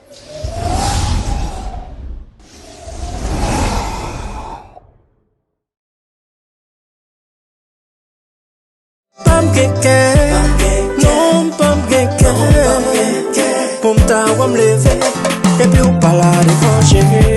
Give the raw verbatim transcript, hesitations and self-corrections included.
Pa m gen kè, non, m pa m gen kè. Pou m ta wè m leve, epi w pa la devan cheri.